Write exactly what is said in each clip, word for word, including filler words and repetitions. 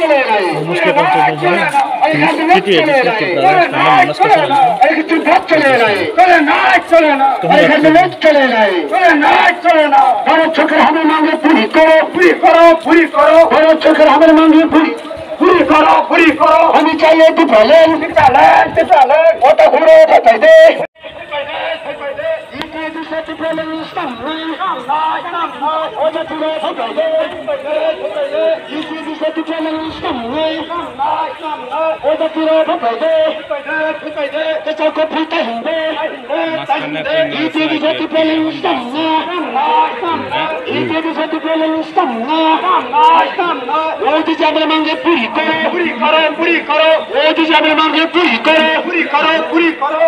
Namaskar, Tripura Rajya Sabha. Bharat সরকার হামলা মাঙ্গে পুরি করো, পুরি করো, পুরি করো। ভারত সরকার হামলা মাঙ্গে পুরি, পুরি করো, পুরি করো। আমি চাই এই টিপ্রাল্যান্ড, টিপ্রাল্যান্ড, টিপ্রাল্যান্ড। ওটা ঘুরে ফাটাই দে।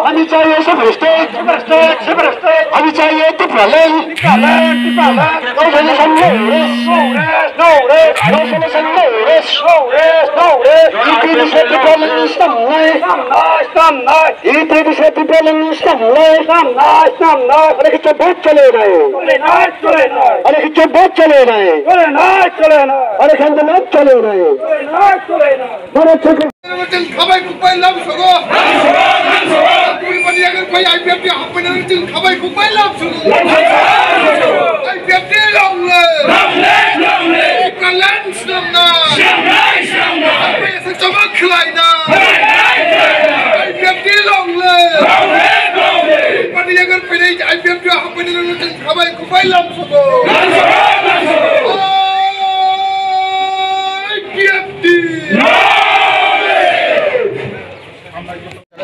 আমি চাই এই separate state, separate state, separate state. আমি চাই এই টিপ্রাল্যান্ড, টিপ্রাল্যান্ড, Tipraland. No solution, no rest. No rest, no rest, no solution, no rest. No rest, no rest. ইপিএফটি সেপারেট স্টেট টিপ্রাল্যান্ড স্থান নাই। স্থান নাই, স্থান নাই। ইপিএফটি সেপারেট স্টেট টিপ্রাল্যান্ড স্থান নাই। স্থান নাই, স্থান নাই। আরে কিছু ভোট চলে নাই। চলে নাই, চলে নাই। আরে কিছু ভোট চলে নাই। চলে নাই, চলে নাই। আরে খান চলে নাই। চলে নাই, চলে নাই। ভারত সরকার Khabai kubai lam sogo. Puri pani agar koi I P F T happai na tin khabai kubai lam sogo. I P F T long live. Long live, long live. Kalan slam na. Slam na, slam na. Apa yang secoba khilai na. Khilai na, khilai na. I P F T long live. Long live, long live. Pani agar pai I P F T happai na tin khabai kubai lam sogo. Lam sogo, lam sogo. I P F T. Long live. আমরা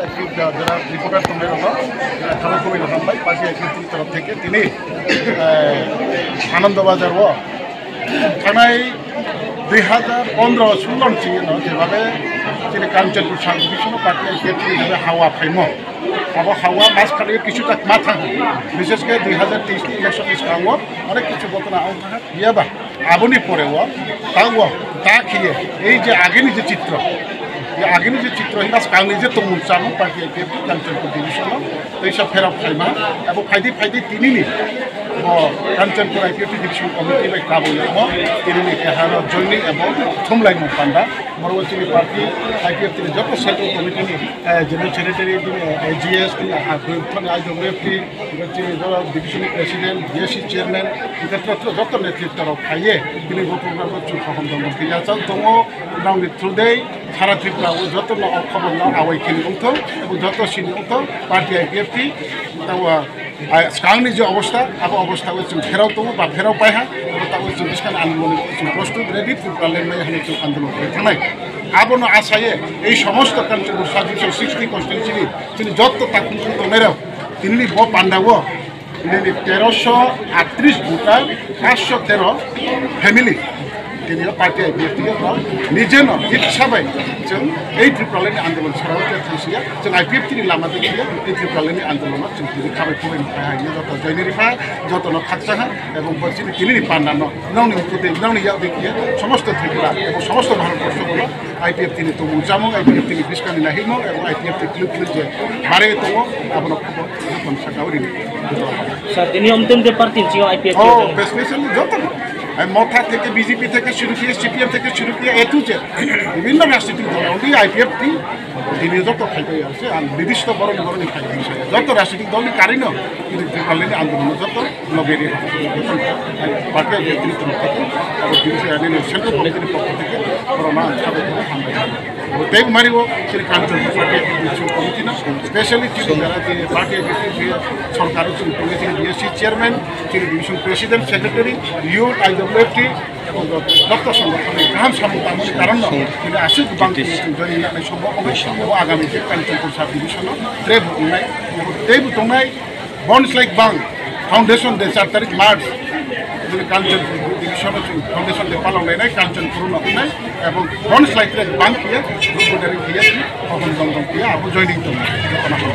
একটু যারা, যারা রিপোর্টার তোমরা এরকম, যারা খাবার কমে এরকম ভাই, পাশে একটু তরফ থেকে তিনি, আহ, আনন্দবাজার ও থানায় দুই হাজার পনেরো ষোলো চিহ্ন যেভাবে তিনি Kanchanpur sub division party IPFT যেভাবে হাওয়া ফাইমো, আবো হাওয়া মাঝখানে কিছুটা মাথা, বিশেষ করে দুই হাজার তেইশ ইলেকশন স্কামও অনেক কিছু ঘটনা আহ্বান Yaba, aboni pore o, ta o, ta khiye, ei je ageni je chitro, ei ageni je chitro, hwnba swkangni je tongmung chamung party I P F T Kanchanpur division o, teisa pherok phaima, abo phaidi phaidi tinini, bo Kanchanpur I P F T division committee bai kabui amo, tinini keharo joining abo thumlaimung panda, borok chini party I P F T ni joto central committee ni, eh, general secretary, bini, eh, G S, bini, ah, bini, I W F T, Chini jora division president, B S C chairman, hingke joto, joto netritwa rok phaiye, bini bo program o chwng kaham dong dong khe yachak tongo, nongni through dei, sara Tripura o joto no o khobor no awai khini wngthok, ebo joto sini wngthok, party I P F T, tabo, ah, swkangni je obostha, abo obostha o chwng pherao tongo, ba pherao paiha, abo tabo chwng bwskang andolon chwng prostut ready, Tripura lenmai hwnwi chwng andolon khlai thangnai. Abono asaye, ei somosto Kanchanpur sub division sixty constituency ni, chini joto takhuk tongnai rok, Tinini bo pandao nini teroso atris voter, paanch sho tero family. Tini o party I P F T o nijeno itsa bai chwng ei Tripura ni andolon sarao te thangsiya, chwng I P F T ni lama de kiya, ei Tripura ni andolon chwng tini khabai khubai ni phai hai joto joini ripha, joto no khaksa ha, ebong bo chini tinini panda no, nongni mukute, nongni yak de kiya, somosto Tripura, ebong somosto Bharat borso bono, I P F T ni tongmung chamung, I P F T ni bwskangni nahimung, ebong I P F T ni kluk kluk je barwi tongo, abono khobor tong sakha uri. Sir, tini omtwng de party ni siyong I P F T Oh, tong. Specially joto. Ai Motha theke, B J P theke shuru kiye, C P M theke shuru kiye, A to Z. Bibhinno rajnitik dol, only I P F T tini joto khai pai ase, ang nirdisto boroni boroni khai pai ase. Joto rajnitik dol ni karino, ini Tripura ni andolon joto. Logeri, party executive theke, aro bini se ani central committee ni pokho theke, oro ma ang sabai khe hambai. Abo tei mari bo chini Kanchanpur party executive committee no, specially chini jara chini party executive sorkar o chini tongwi chini B S C chairman, chini division president, secretary, youth, I W F T, abo joto songothon ni kaham samung tangmani karon no, chini aswk bang chini joining nai sobo obo, obo agami khe Kanchanpur sub division no tre bo wngnai, tei bo tongnai. Boni slai bang foundation day char tarik March, bini Kanchanpur division o chwng foundation day palong lainai, Kanchanpur no hwnai, ebong boni slai tre bang kiya, group bodari kiya, hohon dong dong kiya, abo joining tong, jotono hwn.